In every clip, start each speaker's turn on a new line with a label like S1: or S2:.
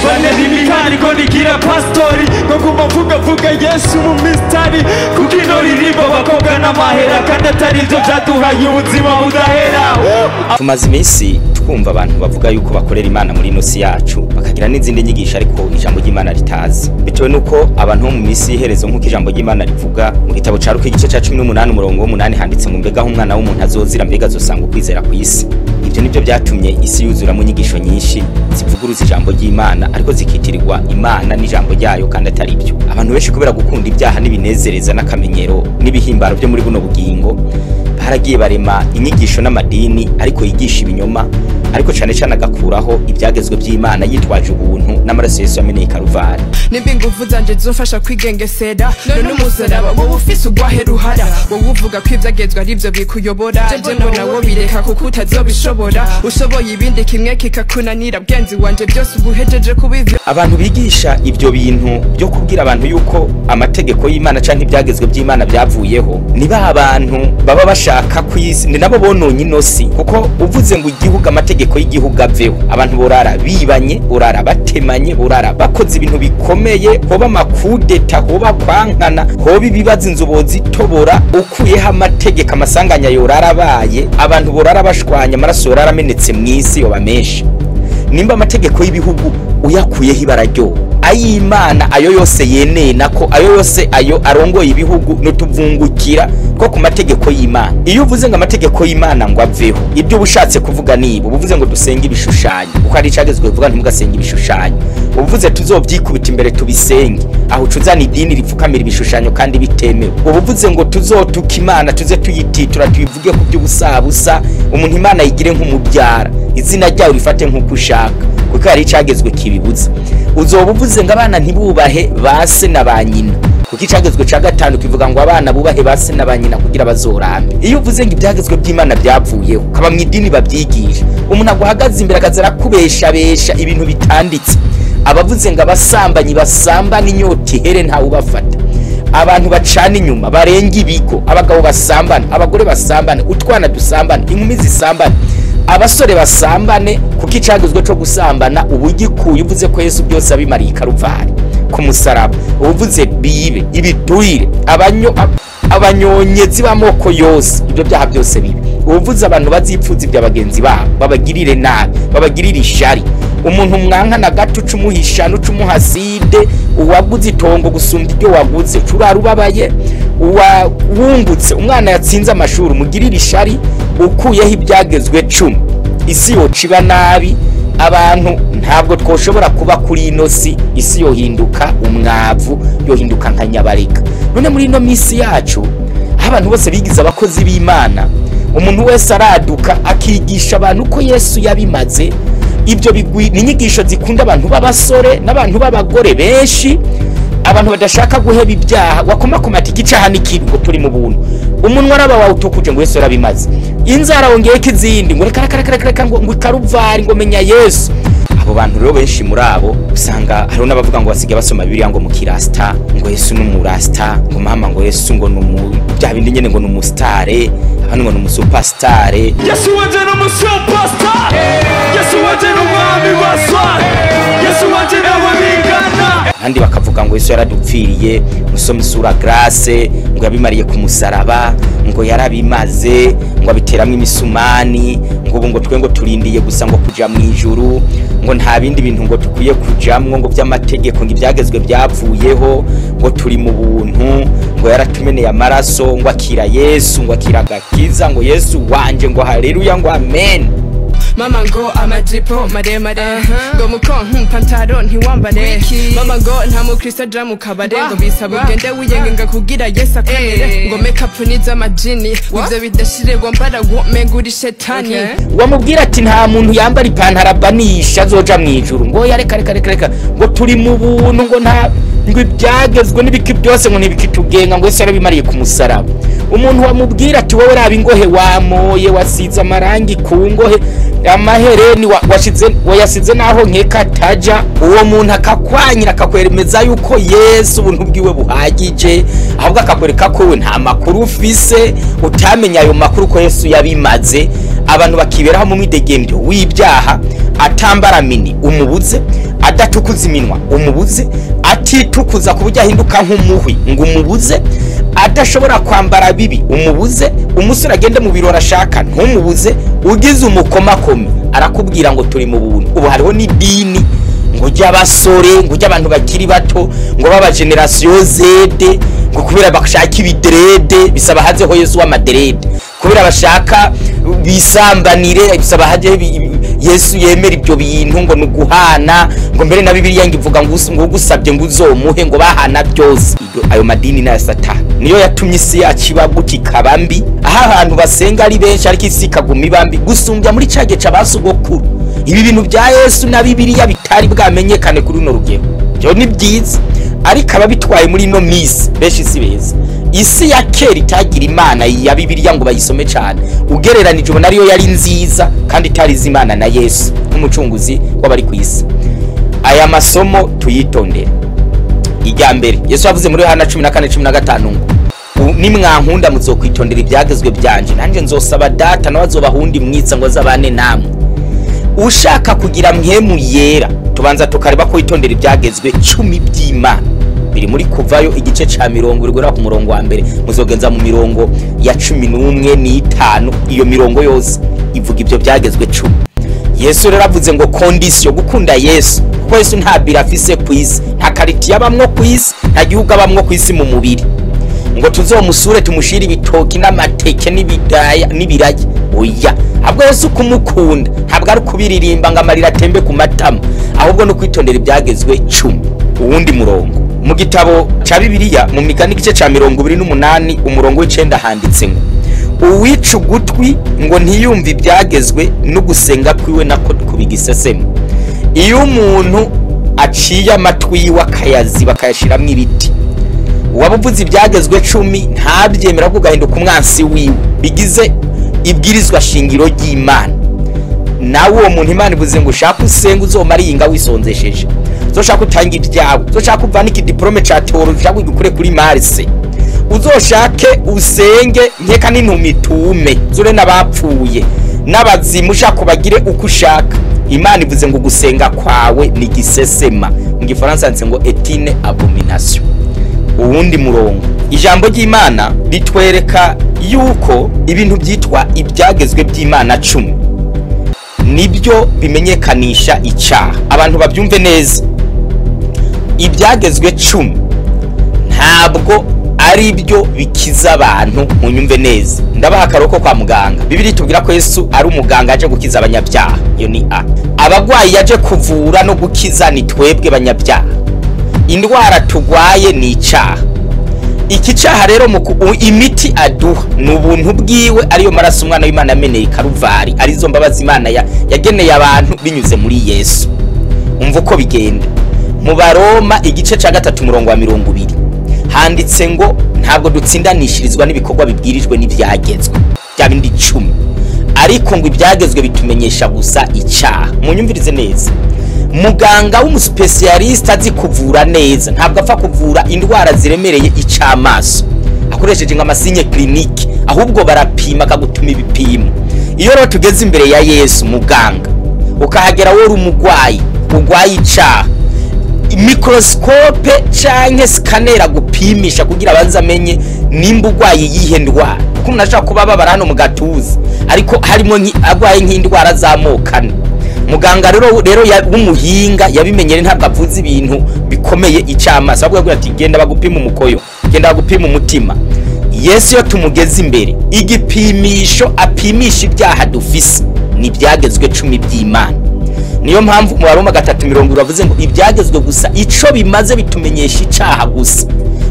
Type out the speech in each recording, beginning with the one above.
S1: Banedimikari ko nigira pastori ngo guma mvuga vuga Yesu mu mistari kuko ino ririmbo bakobwa n'amahera kandi atari ivyo vyaduhaye ubuzima budahera.
S2: Tumaze iminsi twumva abantu bavuga yuko bakorera Imana muri ino si yacu bakagira n'izindi nyigisho ariko ijambo ry'Imana ritazi, bitewe nuko abantu bo mu minsi y'iherezo nk'uko ijambo ry'Imana rivuga mu gitabo ca Luka igice ca 18 umurongo w'umunani handitse ngo mbega aho umwana w'umuntu azozira mbega azosanga ukwizera kw'isi. Ivyo nivyo vyatumye isi yuzuramo inyigisho nyinshi zivuguruza ijambo ry'Imana ariko zikitirirwa Imana n'ijambo ryayo kandi atari byo. Abantu benshi kubera gukunda ibyaha n'ibinezereza n'akamenyero n'ibihimbaro byo muri buno bugingo baragiye barema inyigisho n'amadini ariko yigisha ibinyoma, ariko cane cane agakuraho ibyagezwe by'Imana yitwaje ubuntu n'amaraso Yesu yameneye Karuvari.
S3: Nimba inguvu zanje zomfasha kwigengesera none umuzaraba wowe ufise ugwahe ruhara, wowe uvuga ko ivyagezwe ari vyo bikuyobora, je mbona wo bireka kuko utazobishobora, ushoboye ibindi kimwe kikakunanira bwenzi wanje byose ubuhejeje kubivyo.
S2: Abantu bigisha ivyo bintu byo kubwira abantu yuko amategeko y'Imana canke ibyagezwe by'Imana byavuyeho ni ba bantu baba bashaka kwisi, ni nabo bononye inosi, kuko uvuze ngo igihugu amategeko y'igihugu aveho abantu borara bibanye, borara batemanye, borara bakoze ibintu bikomeye, hoba amakudeta, hoba kwankana, hoba ibibazo inzubozi tobora. Ukuyeho amategeko amasanganya yorara abaye, abantu borara bashwanya, amaraso yorara amenetse mw'isi yoba menshi. Nimba amategeko y'ibihugu uyakuyeho ibararyo ay'Imana ayo yose yeneye nako ayo yose ayo arongoye ibihugu nutuvungukira ko ku mategeko y'Imana. Iyo uvuze ngo amategeko y'Imana ngo aveho, ibyo ubushatse kuvuga nibo ubuvuze ngo dusenge ibishushanyo, kuko ari icagezwe kuvuga ntimugasenge ibishushanyo, ubuvuze tuzovyikubita imbere tubisenge, aho ucuzana idini ripfukamira ibishushanyo kandi bitemewe, ubuvuze ngo tuzotuka Imana tuze tuyititura tuyivuge ku by'ubusabusa, umuntu Imana yigire nk'umubyara, izina ryawe rifate nk'uko ushaka, kuko hari icagezwe kibibuza. Uzoba uvuze ngo abana ntibubahe base na ba nyina, kuko icagezwe ca gatanu kivuga ngo abana bubahe base na ba nyina kugira bazorambe. Iyo uvuze ngo ibyagezwe by'Imana byavuyeho kaba mu idini babyigisha, umuntu aguhagaze imbere akaza arakubeshabesha ibintu bitanditse, abavuze ngo abasambanyi basambana inyota ihere ntawe ubafata, abantu bacana inyuma barenga ibigo, abagabo basambana, abagore basambana, utwana dusambana, inkumi zisambana, abasore basambane, kuko icagezwe co gusambana ubugikuye uvuze ko Yesu byose abimariye Karuvari ku musaraba, ubuvuze bibe ibiturire abanyonyezi b'amoko yose, ibyo byaha byose bibe, ubuvuze abantu bazipfuza ibya bagenzi babo babagirire nabi babagirire ishari, umuntu mwanka na gato ucumuhisha n'ucumuhaside, uwaguze itongo gusumba iryo waguze curara ubabaye, uwungutse umwana yatsinze amashuri umugirire ishari, ukuyeho ibyagezwe 10 isi yoca nabi, abantu ntabwo twoshobora kuba kuri ino si, isi yohinduka umwavu, yohinduka nka nyabareka. None muri ino misi yacu aho abantu bose bigize abakozi b'Imana, umuntu wese araduka akigisha abantu ko Yesu yabimaze. Ibyo bigwi ni inyigisho zikunda abantu b'abasore n'abantu b'abagore benshi, abantu badashaka guheba ibyaha, wakomakomata igicaha n'ikibi ngo turi mu buntu, umunwa araba wawutukuje ngo Yesu yarabimaze, inzara wongeyeko izindi ngo reka reka reka reka ngo Ikaruvari ngo menya Yesu. Abo bantu rero benshi muri abo usanga hariho n'abavuga ngo basigaye basoma Bibiliya ngo mu kirasta, ngo Yesu n'umurasta, ngo mama ngo Yesu ngo numu bya bindi nyene ngo n'umustare, abandi ngo n'umusupastare.
S1: Yesu wanje n'umusupastar, Yesu wanje n'umwami wa swag, Yesu wanje nawe bingana.
S2: Abandi bakavuga ngo Yesu yaradupfiriye, musome sura grace, ngo yabimariye ku musaraba, ngo yarabimaze, ngo abiteramwe imisumani, ngo ubu ngo twe ngo turindiye gusa ngo kuja mu ijuru, ngo nta bindi bintu ngo tukwiye kujamwo, ngo by'amategeko ngo ibyagezwe byavuyeho, ngo turi mu buntu, ngo yaratumeneye amaraso, ngo akira Yesu, ngo akira agakiza, ngo Yesu wanje, ngo haleluya, ngo amen.
S3: Mama ngo amajipo maremare, ngo muko mpantaro ntiwambare, mama ngo nta mukristo aja mu kabare, ngo bisaba ugende wiyengenga kugira Yesu akwemere, ngo make up n'iz'amajini ivyo bidashire wambara womenga uri shetani.
S2: Wamubwira ati nta muntu yambara ipantaro abanisha azoja mu ijuru, ngo oya reka reka reka reka, ngo turi mu buntu, ngo nta ngo ibyagezwe n'ibiki byose ngo ntibikitugenga, ngo Yesu yarabimariye ku musaraba. Umuntu wamubwira ati wowe raba ingohe wamoye, wasize amarangi ku ngohe, amahereni washize wayasize naho nkeka taja, uwo muntu akakwanyira akakweremeza yuko Yesu ubuntu bwiwe buhagije, ahubwo akakwereka ko we nta makuru ufise, utamenya ayo makuru ko Yesu yabimaze. Abantu bakiberaho mu mwidegembyo w'ibyaha, atambara mini umubuze, adatukuza iminwa umubuze, atitukuza ku buryo ahinduka nk'umuhwi ngo umubuze, adashobora kwambara bibi umubuze, umusore agende mu birori ashaka ntumubuze, ugize umukomakomi arakubwira ngo turi mu buntu. Ubu hariho n'idini ngo ry'abasore, ngo ry'abantu bakiri bato, ngo baba génération Z, ngo kubera bashaka ibidreads bisaba hazeho Yesu w'amadreads, kubera bashaka bisambanire bisaba haje Yesu yemera ibyo bintu, ngo nuguhana, ngo mbere na Bibiliya ngivuga ngo ugusabye ngo uzomuhe, ngo bahana byose. Ayo madini na Satani niyo yatumye isi yacu iba gutya ikaba mbi, aho abantu basenga ari benshi ariko isi ikaguma iba mbi gusumbya muri ca gihe c'abasogokuru. Ibi bintu bya Yesu na Bibiliya bitari bwamenyekane kuri runo rugero, byo ni byiza, ariko ababitwaye muri ino misi benshi si beza. Isi ya kera itagira Imana ya Bibiliya ngo bayisome cyane, ugereranije ubona ariyo yari nziza kandi itarizi Imana na Yesu nk'umucunguzi w'abari ku isi. Aya masomo tuyitondere. Ijya mbere Yesu yavuze muri Yohana 14:15 ngo nimwankunda muzokwitondera ibyagezwe byanje, nanjye nzosaba Data nawe azobahundi mwitsa ngo azabane namwe. Ushaka kugira mpwemu yera tubanza tukareba ko witondera ibyagezwe 10 by'Imana biri muri Kuvayo igice ca 70 guhera ku murongo wa mbere, muzogenza mu mirongo ya 11 n'itanu, iyo mirongo yose ivuga ibyo byagezwe 10. Yesu rero avuze ngo condition gukunda Yesu, kuko Yesu nta biro afise ku isi, nta kariti yabamwo ku isi, nta gihugu abamwo ku isi mu mubiri, ngo tuzomusure tumushire ibitoki n'amateke n'ibidaya n'ibiraya. Oya, ahubwo Yesu kumukunda ntabwo ari kubiririmba ngo amarira atembe ku matama, ahubwo no kwitondera ibyagezwe 10. Uwundi murongo mu gitabo ca Bibiliya mu Migani igice ca 28 umurongo w'icenda handitse ngo uwica ugutwi ngo ntiyumve ibyagezwe no gusenga kwiwe nako kubigisesemo. Iyo umuntu aciye amatwi yiwe akayaziba akayashiramwo ibiti, uwabuvuze ibyagezwe 10 ntabyemera ko ugahinduka umwansi wiwe, bigize ibwirizwa shingiro ry'Imana. Nawe uwo muntu Imana ivuze ngo ushaka usenge uzomara iyinga wisonzesheje, uzoshaka utanga ibyawe, uzoshaka uvane ikidiplome ca théologie ushaka ugikure kuri Mars, uzoshake usenge nkeka n'intumi itume zure n'abapfuye n'abazimu, ushaka ubagire uko ushaka. Imana ivuze ngo gusenga kwawe ni gisesema, mu gifaransa handitse ngo est une abomination. Uwundi murongo, ijambo ry'Imana ritwereka yuko ibintu byitwa ibyagezwe by'Imana 10 nibyo bimenyekanisha icyaha. Abantu babyumve neza, ibyagezwe 10 ntabwo ari byo bikiza abantu, munyumve neza. Ndabaha akaroko kwa muganga. Bibiliya itubwira ko Yesu ari umuganga aje gukiza abanyabyaha, iyo ni A. Abagwayi yaje kuvura no gukiza ni twebwe banyabyaha. Indwara tugwaye ni icyaha. Iki cyaha rero imiti aduha ni ubuntu bwiwe, ariyo maraso umwana w'Imana yameneye Karuvari, arizo mbabazi Imana yageneye abantu binyuze muri Yesu. Umva uko bigenda. Mu Baroma igice ca 3 umurongo wa 20 handitse ngo ntabwo dutsindanishirizwa n'ibikorwa bibwirijwe n'ibyagezwe bya bindi 10, ariko ngo ibyagezwe bitumenyesha gusa icyaha. Munyumvirize neza, muganga w'umuspecialiste azi kuvura neza ntabwo apfa kuvura indwara ziremereye icamaso akoresheje nk'amasinye clinique, ahubwo barapima akagutuma ibipimo. Iyo rero tugeze imbere ya Yesu muganga, ukahagera wowe umugwayi ugwaye icaha, microscope canke scanner agupimisha kugira abanze amenye nimba ugwaye iyihe ndwara, kuko umuntu ashobora kuba ababara hano mu gatuza ariko harimo agwaye nk'indwara z'amoko ane. Muganga rero w'umuhinga yabimenyere ntabwo avuze ibintu bikomeye icamaso, ahubwo agira ati genda bagupima umukoyo, genda bagupima umutima. Yesu iyo tumugeze imbere, igipimisho apimisha ibyaha dufise ni ibyagezwe 10 by'Imana. Niyo mpamvu mu Baroma 3:20 bavuze ngo ibyagezwe gusa ico bimaze bitumenyesha icaha gusa.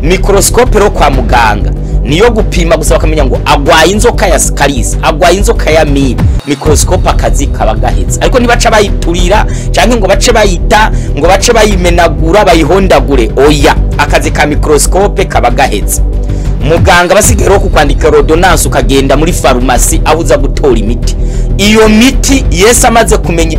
S2: Microscope rero kwa muganga niyo gupima gusa bakamenya ngo agwaye inzoka ya scaris, agwaye inzoka ya mibe. Microscope akazi kaba gahetse, ariko nibaca bayiturira canke ngo bace bayita ngo bace bayimenagura bayihondagure, oya, akazi ka microscope kaba gahetse. Muganga basigaye rero kukwandika ordonnance ukagenda muri farumasi aho uza gutora imiti. Iyo miti Yesu amaze kumenya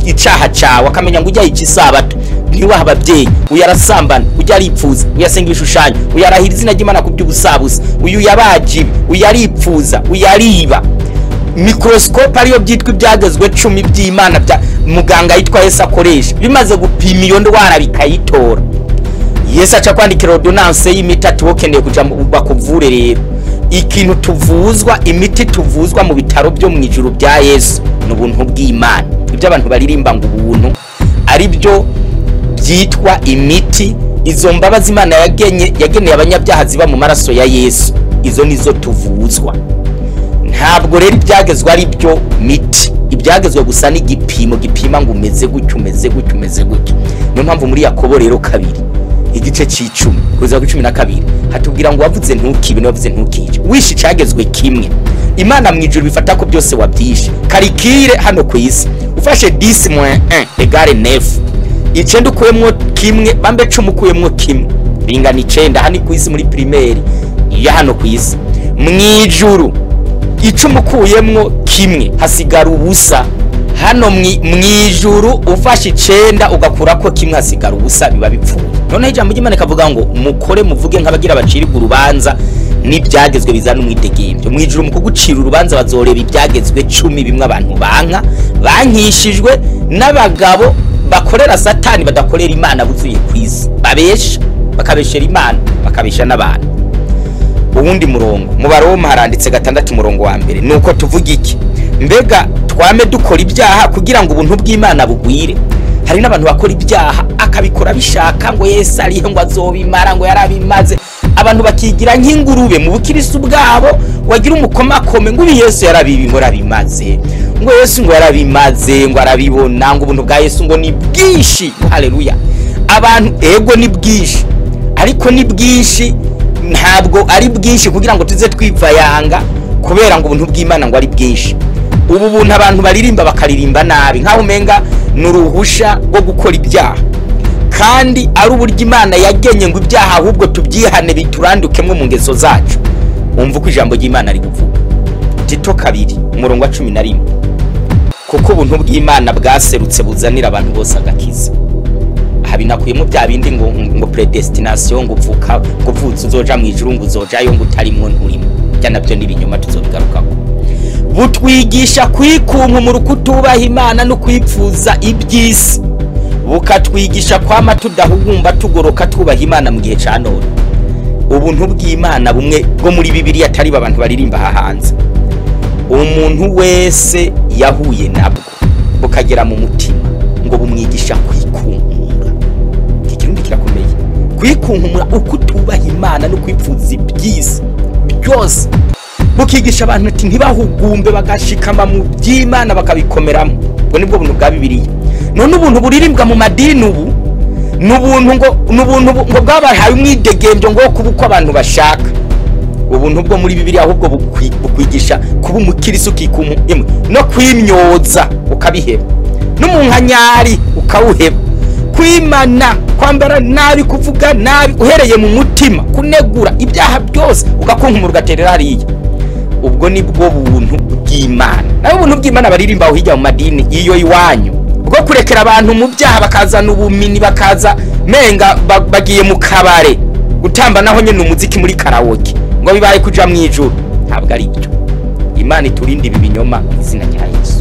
S2: icaha cawe, akamenya ngo ujya yica isabato, ntiwaha ababyeyi, uyu arasambana, ujya aripfuza, uyu asenga ibishushanyo, uyu arahira izina ry'Imana ku by'ubusabusa, uyu yabajibi, uyu aripfuza, uyu ariba. Microscope ariyo byitwa ibyagezwe 10 by'Imana bya muganga yitwa Yesu akoresha, bimaze gupima iyo ndwara bikayitora, Yesu aca kwandikira ordonnance y'imiti ati wokeneye kuja bakuvure. Rero ikintu tuvuzwa, imiti tuvuzwa mu bitaro byo mu ijuru bya Yesu ni ubuntu bw'Imana. Ibyo abantu baririmba ngo ubuntu ari byo byitwa imiti. Izo mbabazi Imana yageneye abanyabyaha ziba mu maraso ya Yesu, izo nizo tuvuzwa. Ntabwo rero ibyagezwe ari byo miti, ibyagezwe gusa n'igipimo gipima ngo umeze gutyo, umeze gutyo, umeze gutyo. Niyo mpamvu muri Yakobo rero 2 igice c'icumi kugeza ku 12 hatubwira ngo wavuze ntukibe n'wavuze ntukice, wishe icagezwe kimwe, Imana mu ijuru bifata ko byose wabyishe. Karikire hano ku isi ufashe 10 - 1 égale 9, 9 ukuyemwo kimwe, bambe 10 ukuyemwo kimwe bingana 9. Hano ku isi muri primaire ya hano ku isi, mu ijuru 10 ukuyemwo kimwe hasigara ubusa. Hano mu ijuru ufashe 9 ugakurako kimwe hasigara ubusa, biba bipfuye. None ijambo ry'Imana kavuga ngo mukore muvuge nk'abagira bacirwa urubanza n'ibyagezwe bizana umwidegemvyo. Mu ijuru mu kugucira urubanza bazoreba ibyagezwe 10 bimwe abantu banka bankishijwe n'abagabo bakorera Satani badakorera Imana buzuye kwisi, babesha bakabeshera Imana bakabesha n'abantu. Uwundi murongo mu Baroma haranditse 6 umurongo wa 1, nuko tuvuga iki? Mbega twame dukora ibyaha kugira ngo ubuntu bw'Imana bugwire? Hari n'abantu bakora ibyaha akabikora bishaka ngo Yesu arihe, ngo azobimara, ngo yarabimaze. Abantu bakigira nk'ingurube mu bukirisu bwabo, wagira umukomakome ngo ubi Yesu yarabibi ngo arabimaze, ngo Yesu ngo yarabimaze, ngo arabibona, ngo ubuntu bwa Yesu ngo ni bwinshi. Haleluya! Abantu ego ni bwinshi, ariko ni bwinshi ntabwo ari bwinshi kugira ngo tuze twivayanga kubera ngo ubuntu bw'Imana ngo ari bwinshi. Ubu buntu abantu baririmba bakaririmba nabi nkaho umenga nuruhusha rwo gukora ibyaha, kandi ari uburyo Imana yagenye ngo ibyaha ahubwo tubyihane biturandukemwe mu ngeso zacu. Umva uko ijambo ry'Imana rivuga. Tito 2 umurongo wa 11, kuko ubuntu bw'Imana bwaserutse buzanira abantu bose agakiza. Aha binakuyemo bya bindi ngo predestination, ngo uvuka ngo uvutse uzoja mu ijuru, ngo uzojayo, ngo utarimwo nturimo. Bya nabyo ni ibinyoma, tuzobigarukako. Butwigisha kwikunkumura kutubaha Imana no kwipfuza iby'isi, bukatwigisha kwama tudahugumba tugoroka tubaha Imana mu gihe ca none. Ubuntu bw'Imana bumwe bwo muri Bibiliya atari abantu baririmba hanze, umuntu wese yahuye nabwo bukagera mu mutima ngo bumwigisha kwikunkumura. Iki kirundi kirakomeye, kwikunkumura ukutubaha Imana no kwipfuza iby'isi byose. Bukigisha abantu ati ntibahugumbe, bagashikama mu by'Imana bakabikomeramo. Ubwo nibwo buntu bwa Bibiliya. None ubuntu buririmbwa mu madini ubu nubuntu ngo nubuntu ngo bwabahaye umwidegembyo ngo kuba uko abantu bashaka. Ubuntu bwo muri Bibiliya ahubwo bukwigisha kuba umukirisu ukikumu no kwimyoza ukabiheba, n'umunkanyari ukawuheba, kwimana, kwambara nabi, kuvuga nabi uhereye mu mutima, kunegura ibyaha byose ugakunkumura ugaterera hariya. Ubwo nibwo buntu bw'Imana. Naho ubuntu bw'Imana baririmba aho hirya mu madini iyo iwanyu, bwo kurekera abantu mu byaha bakazana ubumini, bakaza menga bagiye mu kabare gutamba naho nyene umuziki muri karaoke ngo bibaye kuja mu ijuru. Ntabwo ari byo. Imana iturinde ibi binyoma mu izina rya Yesu.